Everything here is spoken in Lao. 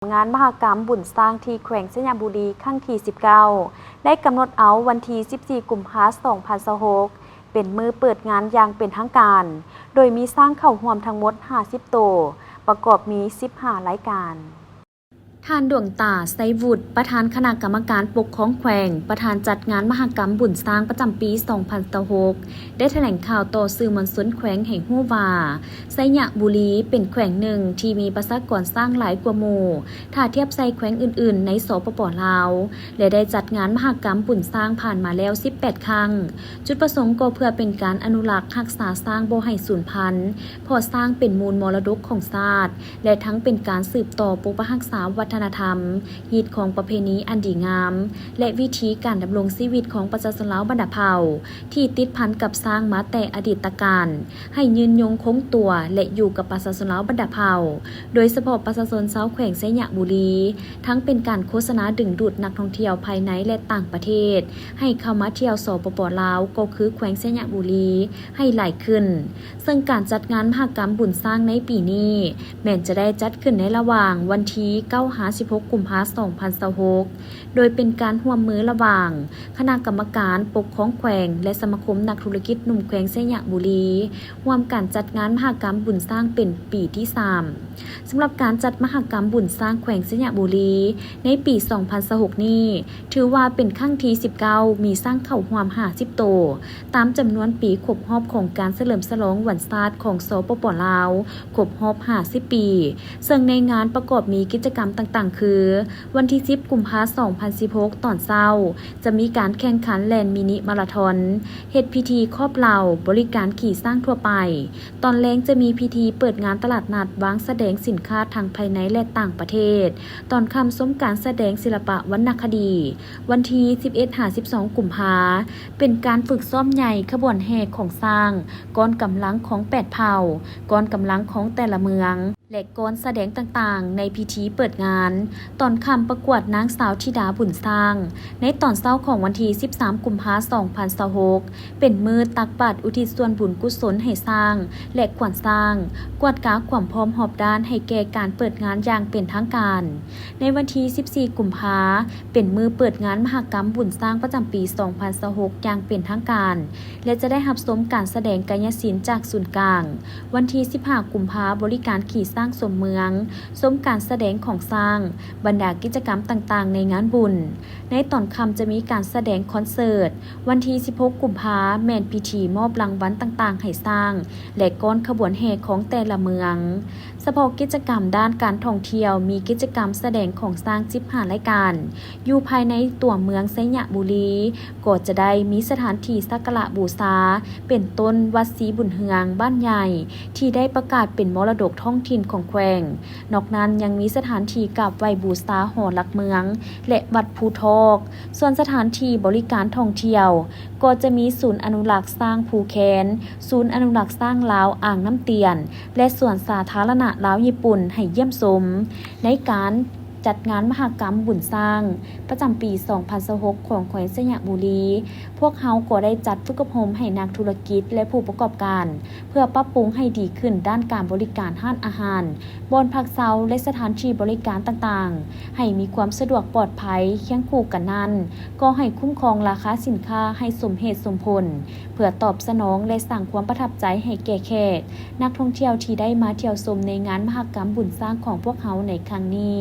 ງານມະຫະກຳບຸນຊ້າງທີ່ແຂວງໄຊຍະບູລີຄັ້ງທີສິບເກົ້າ ໄດ້ກຳນົດເອົາວັນທີສິບສີ່ ກຸມພາ ສອງພັນຊາວຫົກ ເປັນມື້ເປີດງານຢ່າງເປັນທາງການ, ໂດຍມີຊ້າງເຂົ້າຮ່ວມທັງໝົດຫ້າສິບໂຕ, ປະກອບມີສິບຫ້າລາຍການ. ທ່ານ ດວງຕາ ໄຊວຸດ ປະທານຄະນະກຳມະການປົກຄອງແຂວງ, ປະທານຈັດງານມະຫະກຳບຸນຊ້າງປະຈຳປີສອງພັນຊາວຫົກ ໄດ້ຖະແຫຼງຂ່າວຕໍ່ສື່ມວນຊົນແຂວງໃຫ້ຮູ້ວ່າ ໄຊຍະບູລີເປັນແຂວງໜຶ່ງທີ່ມີປະຊາກອນຊ້າງຫຼາຍກວ່າໝູ່ ຖ້າທຽບໃສ່ແຂວງອື່ນໆໃນ ສປປ ລາວ ແລະ ໄດ້ຈັດງານມະຫະກຳບຸນຊ້າງຜ່ານມາແລ້ວສິບແປດຄັ້ງ. ຈຸດປະສົງກໍເພື່ອເປັນການອະນຸລັກຮັກສາຊ້າງບໍ່ໃຫ້ສູນພັນ, ເພາະຊ້າງເປັນມູນມໍລະດົກຂອງຊາດ ແລະ ທັງເປັນການສືບຕໍ່ປົກປັກຮັກສາວັດທະນະທຳ, ຮີດຄອງປະເພນີອັນດີງາມ ແລະ ວິທີການດຳລົງຊີວິດຂອງປະຊາຊົນລາວບັນດາເຜົ່າ ທີ່ຕິດພັນກັບຊ້າງມາແຕ່ອະດີດຕະການ ໃຫ້ຍືນຍົງຄົງຕົວ ແລະ ຢູ່ກັບປະຊາຊົນລາວບັນດາເຜົ່າ, ໂດຍສະເພາະປະຊາຊົນຊາວແຂວງໄຊຍະບູລີ, ທັງເປັນການໂຄສະນາດຶງດູດນັກທ່ອງທ່ຽວພາຍໃນ ແລະ ຕ່າງປະເທດ ໃຫ້ເຂົ້າມາທ່ຽວ ສປປ ລາວ ກໍຄືແຂວງໄຊຍະບູລີ ໃຫ້ຫຼາຍຂຶ້ນ. ເຊິ່ງການຈັດງານມະຫະກຳບຸນຊ້າງໃນປີນີ້ ແມ່ນຈະໄດ້ຈັດຂຶ້ນໃນລະຫວ່າງວັນທີເກົ້າຫາສິບຫົກ ກຸມພາ ສອງພັນຊາວຫົກ ໂດຍເປັນການຮ່ວມມືລະຫວ່າງຄະນະກຳມະການປົກຄອງແຂວງ ແລະ ສະມາຄົມນັກທຸລະກິດໜຸ່ມແຂວງໄຊຍະບູລີ ຮ່ວມກັນຈັດງານມະຫະກຳບຸນຊ້າງເປັນປີທີສາມ. ສຳລັບການຈັດມະຫະກຳບຸນຊ້າງແຂວງໄຊຍະບູລີ ໃນປີສອງພັນຊາວຫົກນີ້ ຖືວ່າເປັນຄັ້ງທີສິບເກົ້າ ມີຊ້າງເຂົ້າຮ່ວມຫ້າສິບໂຕ, ຕາມຈຳນວນປີຄົບຮອບຂອງການສະເຫຼີມສະຫຼອງວັນຊາດຂອງ ສປປ ລາວ ຄົບຮອບຫ້າສິບປີ, ເຊິ່ງໃນງານປະກອບມີກິດຈະກຳຕ່າງໆ ຄື ວັນທີສິບ ກຸມພາ ສອງພັນສິບຫົກ ຕອນເຊົ້າ ຈະມີການແຂ່ງຂັນແລ່ນມິນິມາລາທອນ, ເຮັດພິທີຄອບເຫຼົ້າ, ບໍລິການຂີ່ຊ້າງທົ່ວໄປ. ຕອນແລງຈະມີພິທີເປີດງານຕະຫຼາດນັດວາງສະແດງສິນຄ້າທັງພາຍໃນ ແລະ ຕ່າງປະເທດ. ຕອນຄ່ຳຊົມການສະແດງສິລະປະວັນນະຄະດີ. ວັນທີສິບເອັດຫາສິບສອງ ກຸມພາ ເປັນການຝຶກຊ້ອມໃຫຍ່ຂະບວນແຫ່ຂອງຊ້າງ, ກອນກຳລັງຂອງແປດເຜົ່າ, ກອນກຳລັງຂອງແຕ່ລະເມືອງ ແລະ ກອນສະແດງຕ່າງໆໃນພິທີເປີດງານ. ຕອນຄ່ຳປະກວດນາງສາວທິດາບຸນຊ້າງ. ໃນຕອນເຊົ້າຂອງວັນທີສິບສາມ ກຸມພາ ສອງພັນຊາວຫົກ ເປັນມື້ຕັກບາດອຸທິດສ່ວນບຸນກຸສົນໃຫ້ຊ້າງ ແລະ ຂວັນຊ້າງ, ກວດກາຄວາມພ້ອມຮອບດ້ານໃຫ້ແກ່ການເປີດງານຢ່າງເປັນທາງການ. ໃນວັນທີສິບສີ່ ກຸມພາ ເປັນມື້ເປີດງານມະຫະກຳບຸນຊ້າງປະຈຳປີສອງພັນຊາວຫົກຢ່າງເປັນທາງການ ແລະ ຈະໄດ້ຮັບຊົມການສະແດງກາຍະສິນຈາກສູນກາງ. ວັນທີສິບຫ້າ ກຸມພາ ບໍລິການຂີ່ຊ້າງຊົມເມືອງ, ຊົມການສະແດງຂອງຊ້າງ, ບັນດາກິດຈະກຳຕ່າງໆໃນງານບຸນ. ໃນຕອນຄ່ຳຈະມີການສະແດງຄອນເສີດ. ວັນທີສິບຫົກ ກຸມພາ ແມ່ນພິທີມອບລາງວັນຕ່າງໆໃຫ້ຊ້າງ ແລະ ກ້ອນຂະບວນແຫ່ຂອງແຕ່ລະເມືອງ. ສະເພາະກິດຈະກຳດ້ານການທ່ອງທ່ຽວ ມີກິດຈະກຳສະແດງຂອງຊ້າງສິບຫ້າລາຍການ ຢູ່ພາຍໃນຕົວເມືອງໄຊຍະບູລີ ກໍຈະໄດ້ມີສະຖານທີ່ສັກກາລະບູຊາ ເປັນຕົ້ນວັດສີບຸນເຮືອງບ້ານໃຫຍ່ ທີ່ໄດ້ປະກາດເປັນມໍລະດົກທ້ອງຖິ່ນຂອງແຂວງ. ນອກນັ້ນຍັງມີສະຖານທີ່ກາບໄຫວ້ບູຊາຫໍຫຼັກເມືອງ ແລະ ວັດພູທອກ. ສ່ວນສະຖານທີ່ບໍລິການທ່ອງທ່ຽວ ກໍຈະມີສູນອະນຸລັກຊ້າງພູແຄນ, ສູນອະນຸລັກຊ້າງລາວອ່າງນ້ຳຕຽນ ແລະ ສວນສາທາລະນະລາວຍີ່ປຸ່ນໃຫ້ຢ້ຽມຊົມ. ໃນການຈັດງານມະຫະກຳບຸນຊ້າງປະຈຳປີສອງພັນຊາວຫົກຂອງແຂວງໄຊຍະບູລີ, ພວກເຮົາກໍໄດ້ຈັດຝຶກອົບຮົມໃຫ້ນັກທຸລະກິດ ແລະ ຜູ້ປະກອບການ ເພື່ອປັບປຸງໃຫ້ດີຂຶ້ນດ້ານການບໍລິການຮ້ານອາຫານ, ບ່ອນພັກເຊົາ ແລະ ສະຖານທີ່ບໍລິການຕ່າງໆ ໃຫ້ມີຄວາມສະດວກປອດໄພ. ຄຽງຄູ່ກັນນັ້ນ, ກໍໃຫ້ຄຸ້ມຄອງລາຄາສິນຄ້າໃຫ້ສົມເຫດສົມຜົນ, ເພື່ອຕອບສະໜອງ ແລະ ສ້າງຄວາມປະທັບໃຈໃຫ້ແກ່ແຂກ, ນັກທ່ອງທ່ຽວທີ່ໄດ້ມາທ່ຽວຊົມໃນງານມະຫະກຳບຸນຊ້າງຂອງພວກເຮົາໃນຄັ້ງນີ້.